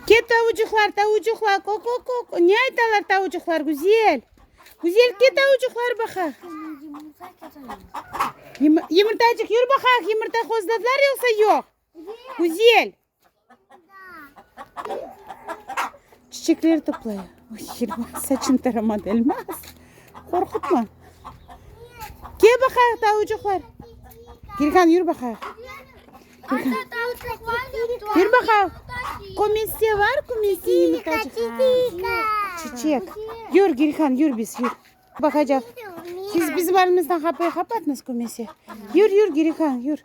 Ke tavucıqlar, tavucıqlar, ko-ko-ko. Ne aytalar tavucıqlar, Güzel? Güzel, ke tavucıqlar baqa. Yımırtacıq, yür baqayıq, yımırta qozladılar yoqsa yoq? Güzel. Çiçekler toplay. Oy, Elmaz, saçın taramadı, Elmaz. Qorqutma. Ke baqayıq, tavucıqlar. Girhan, yür baqayıq. Yür baqayıq. Kömeste var, kömeste yımırtacıq. Çiçek. Yür, Girhan, yür biz, yür. Baqacaq. Siz bizim aramızdan qapıyı qapatñız kömese. Yür, yür, Girhan, yür.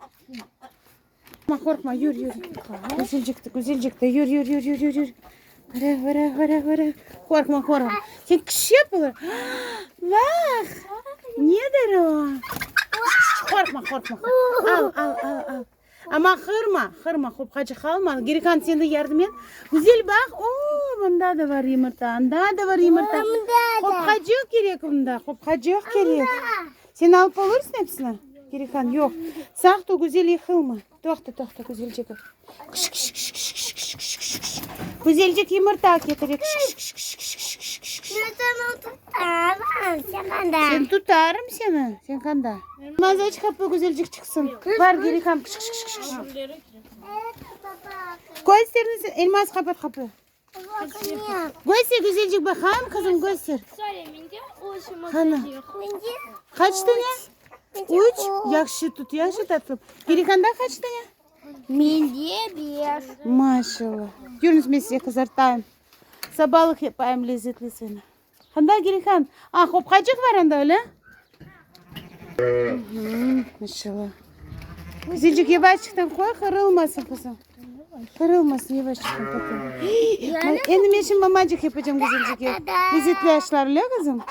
Qorqma, yür, yür. Güzelcikti, güzelcikti. Yür, yür, yür, yür, yür, yür. Vara, vara, vara, vara. Qorqma, qorqma. Sen kişi yapılır. Baq! Nedir o? Qorqma, qorqma. Al, al, al, al. Amma qırma, qırma, qopqacıq alma. Gerikan, sen de yardım et. Güzel, baq. O, mında da bar yımırta, anda da bar yımırta. Qopqacıq kerek mında, qopqacıq kerek. Sen alıp olursıñ episini? Gerikan, yoq. Sağ tur, güzel, yıqılma. Toqta, toqta, güzelcik. Kış, kış, kış, kış, kış, kış, kış, kış, kış. Güzelcik yımırta ketire. Kış, kış, kış, kış, kış, kış, kış, kış, kış. Sen tutarım seni. Sen qanda? Elmaz, aç qapı, güzelcik çıqsın. Bar, Gerikan. Kış, kış, kış, kış, kış. Kösterniñ, Elmaz, qapat qapı. Köster, güzelcik, baqayım, qızım, köster. Qani? Qaç tane? Üç. Yahşı tut, yahşı tatlım. Gerikanda qaç tane? Mende beş. Maşallah. Yürüñiz, men size qızartayım. Sabalıq yapayım lezetlisini. Qanda Gerikan? A, qopqacıq bar anda, öyle? Maşallah. Güzelcik, yavaşçıqtan qoy, qırılmasın, qızım. Qırılmasın, yavaşçıqtan qoy. Endi men şimdi mamacıq yapacağım güzelcike. Lezetli aşlar, öyle, qızım?